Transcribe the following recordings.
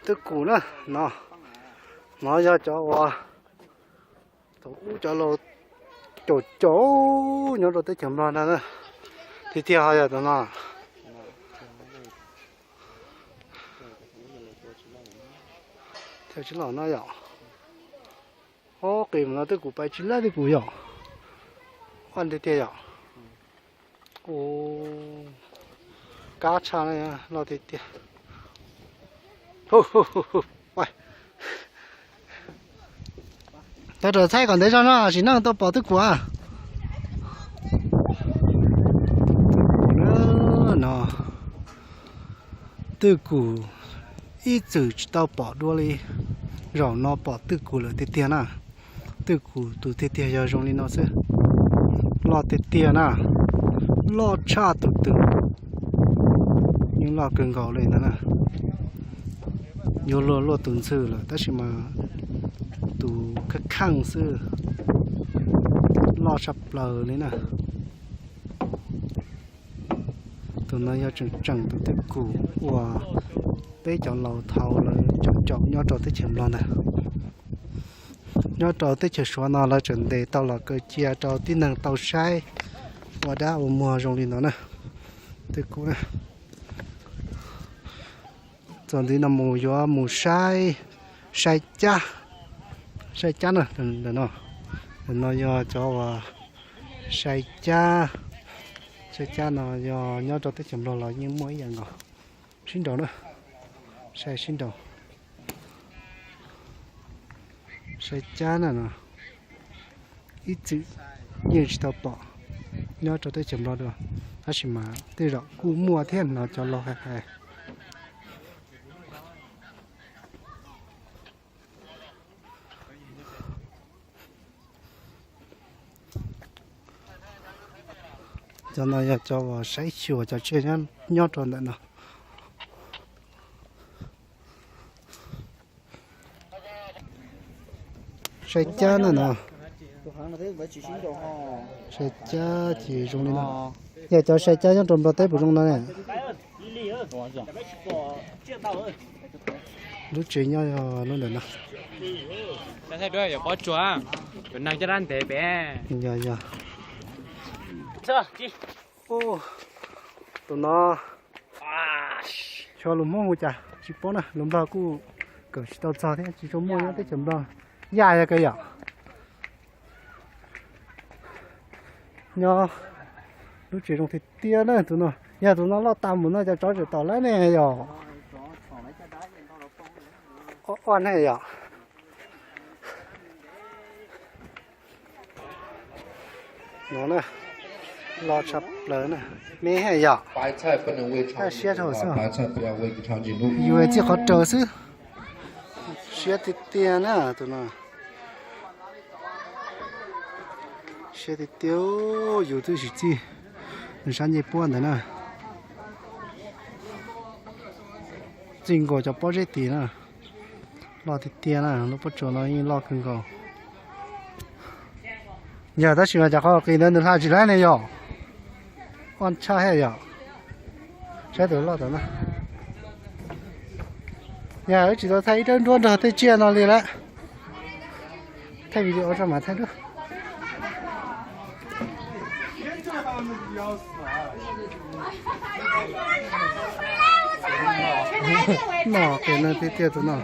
twj kum na, no, no yog cov uas thaum ub cov laus caum caum nyob rau teb chaws Nplog ntag na. Tiag tiag ho yog tus no. Tsis los no yom. Ob qis mus no twj kum pais tsis laj twj kum yom. Ua tiag tiag yom. Kab tshaj loj tiag tiag. Tau rau thaij kom ntev zog no sim neej tau pom twj kum. Twj kum no, twj kum ib txwm tsis tau pom dua li, zaum no pom twj kum lawm tiag tiag na. Twj kum tus tiag tiag yog zoo li no xwb. Loj tiag tiag na, loj tshaj tus twg, yeej loj kawg nkaus li ntag na. Yuav luag luaj tus ntxhw lawm tab sis mas tus kheej kheej xwb, loj tshaj plaws li na. Tus no yog tseem tseem tus twj kum uas peb cov laus thaud lawv caum caum nyob rau teb chaws Nplog ntag. Nyob rau teb chaws Suav no lawv tseem ntes tau los kaw cia rau tib neeg tau saib ua dab ua muag zoo li no na. Twj kum na. Txog ntxiv no mus yuav mus saib, saib cab, saib cab na, ntawm no, ntawm no yog cov uas saib cab, saib cab no yog nyob rau teb chaws Nplog los yeej muaj ib yam nkaus. Sib nraus na, saib sib nraus. Saib cab na no, ib txwm yeej tsis tau pom nyob rau teb chaws Nplog dua, tab sis mas tej zaum kuj muaj thiab no cov laus hais hais. Cov no yog cov uas saib xyuas cov tsiaj nyob rau ntawm no. Saib cab na no. Saib cab ces zoo li no. Yog cov saib cab nyob rau Nplog teb puas zoo no ne? Lub tsev nyob yog lub ntawm no. Yog, yog. Tus no xyov lus Hmoob hu cas tsis paub na, lus Nplog kuj kawm tsis tau txog thiab, tsis tshua muaj nyob teb chaws Nplog. Yaj yog kawg yom. Nyob lub tsev zoo tiag tiag na tus no. Yog tus no loj tas mus no cov tsov tseem tom lawm ne yom. Ua ne yom. No na, loj tshaj plaws na. Me he yom. Siab dhau xwb. Yus txij qhov raws xwb. Siab tiag tiag na tus no. Siab tiag tiag, yus twb tsis txij nws sab ncej puab ntawd na. Txij nkaus cov pob zeb tid na. Loj tiag tiag na, lub pob tsuas no yeej loj kawg nkaus. Yog tab sis mas cov qhov qis ntawd nws hla tsis laib ne yom. Ua tshaj he yom. Saib tus loj tom no. Yog wb tsis tau thaij ib rab nruab nrog tej tsiaj no li lawm. Thaij video tso mam thaij dua. No tes no tiag tiag tus no.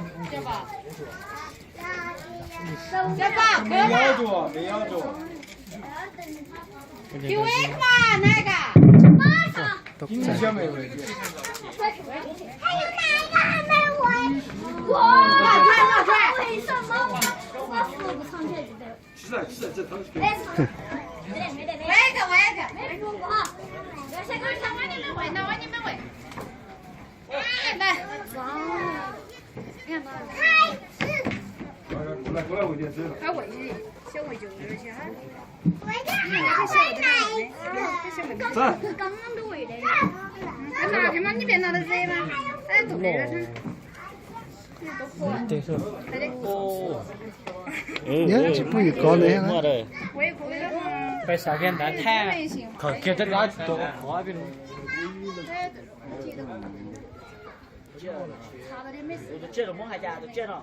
Nyob tsis pub yus kov ntawd. Tus tsiaj los muab hais cas tus tsiaj no?